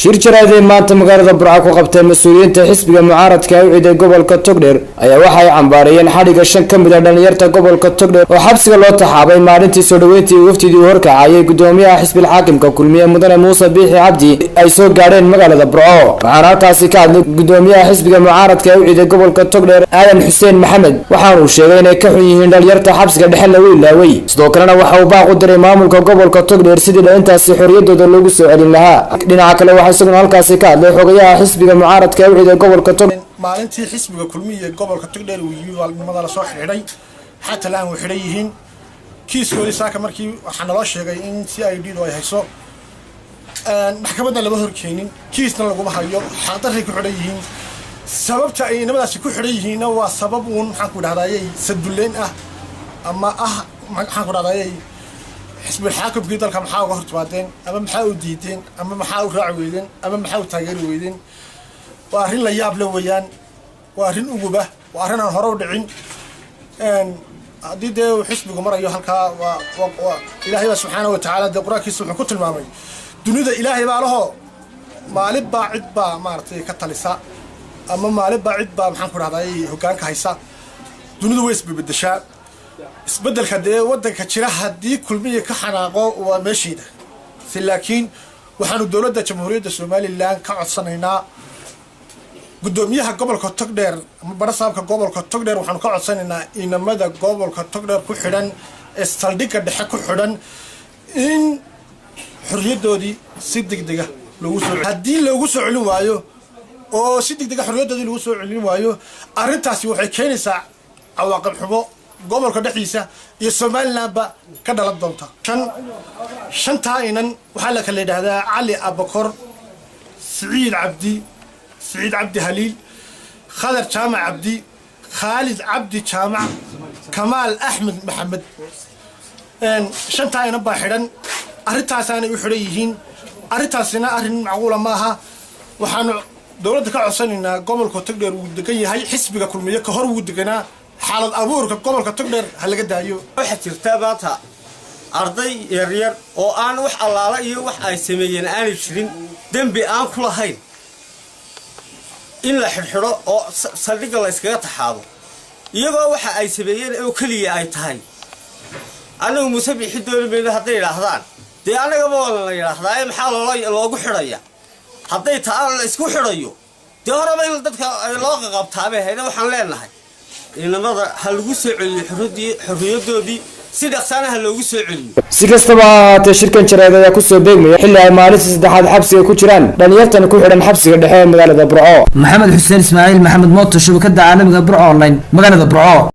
Shir jaraa'id ay maanta magaalada Burco ku qabteen mas-uuliyiinta xisbiga mucaaradka ee u ciiday gobolka Togdheer ayaa waxay cambaariyeen xadhiga 5 ka mid ah dhalinyarta gobolka Togdheer oo xabsiga loo taxaabay maalintii soo dhaweyntii wafdidii horkacayay gudoomiyaha xisbiga xaakimka kulmiye mudane Muuse Biixi Cabdi ay soo gaadheen magaalada Burco. Waxaana halkaasi ka hadlay gudoomiyaha xisbiga mucaaradka ee u ciiday gobolka Togdheer Aadan Xuseen Maxamed, waxaana uu sheegay inay ka xun yihiin dhalinyarta xabsiga dhexe lagu ilaaway. Sidoo kalena waxa uu baaq u diray maamulka gobolka Togdheer sidii dhalintaasi xorriyadooda loogu soo celin lahaa. Dhinaca kale waxaa isaguna halkaasi ka hadlay xogayaha xisbiga mucaaradka ee u ciiday gobolka Togdheer. Maalintii xisbiga kulmiye gobolka Togdheer uu yimi maalnimada la soo xidhay, xataa laan way xidhan yihiin. Kiiskoodii saaka markii waxaa naloo sheegay in CID du ay hayso, maxkamadna lama horkeenin, kiisna laguma hayo, xaqdarray ku xidhan yihiin. Sababta ay inamadaasi ku xidhan yihiinna waa sabab uun maxaan ku dhahdaayey saduleyn ah ama ah maxaan ku dhahdaayey xisbul xaakimkii dalka maxaa uga hortimaadeen ama maxaa u diideen ama maxaa u raaci weydeen ama maxaa u taageeri weydeen. Waa arrin la yaab le weeyaan, waa arrin uguba, waa arrin aan hore u dhicin. Haddii dee uu xisbigu marayo halkaa, waa Ilaahay baa subxaana wa tacaala dee qur-aankiisa wuxuu ku tilmaamay dunida Ilaahay baa laho, maalin baa cid baa maaragtay ka talisa ama maalin baa cid baa maxaan ku dhahday hoggaanka haysa. Dunidu way isbedbedeshaa, isbeddelka dee waddanka jira haddii kulmiya ka xanaaqo waa meesheeda si. Laakiin waxaanu dowladda Jamhuuriyadda Somalilan ka codsanaynaa, guddoomiyaha gobolka Togdheer ama barasaabka gobolka Togdheer, waxaanu ka codsanaynaa inamada gobolka Togdheer ku xidhan ee saldhigga dhexe ku xidhan in xorriyaddoodii si degdega loogu soo. Haddii loogu soo celin waayo oo si degdega xorriyaddoodii lagu soo celin waayo, arrintaasi waxay keenaysaa cawaaqib xumo gobolka dhexdiisa iyo Somalilandba ka dhalan doonta. Shantaa inan waxaa la kala yidhaahdaa Cali Abakor, Siciid Cabdi, Siciid Cabdi Haliil, Khadar Jaamac Cabdi, Khaalid Cabdi Jaamac, Kamaal Axmed Maxamed. Shantaa inan baa xidhan, arrintaasaanay u xidhan yihiin. Arrintaasina arrin macquula maaha. Waxaanu dowladda ka codsanaynaa, gobolka Togdheer wuu degan yahay, xisbiga kulmiye ka hor wuu deganaa, xaalad abuurka gobolka Togdheer ha laga daayo. Waxaa jirta maanta arday yaryar oo aan wax allaala iyo wax ay sameeyeen aanay jirin, dembi aan ku lahayn, in la xidhxidho oo saldhigga la yskaga taxaabo, iyagoo waxa ay sameeyeen oo keliya ay tahay annagu Muuse Biixi dooni mayno hadday idhaahdaan. Dee annagaba waa la yidhaahdaa ee maxaa loogu xidhaya? Hadday taa la isku xidhayo, dee horeba in dadka loo qaqabtaabay hayna. Waxaan leenahay inamada ha lagu soo celiyo xorriyaddoodii, si dhaqsaana ha loogu soo celiyo. Si kastaba ha ahaatee, shirkan jaraa'id ayaa kusoo beegmaya xilli ay maalintii saddexaad xabsiga ku jiraan dhalinyartan ku xidhan xabsiga dhexe ee magaalada Burco. Maxamed Xuseen Ismaaciil Maxamed Mooto, shabakada caalamiga Burco Online, magaalada Burco.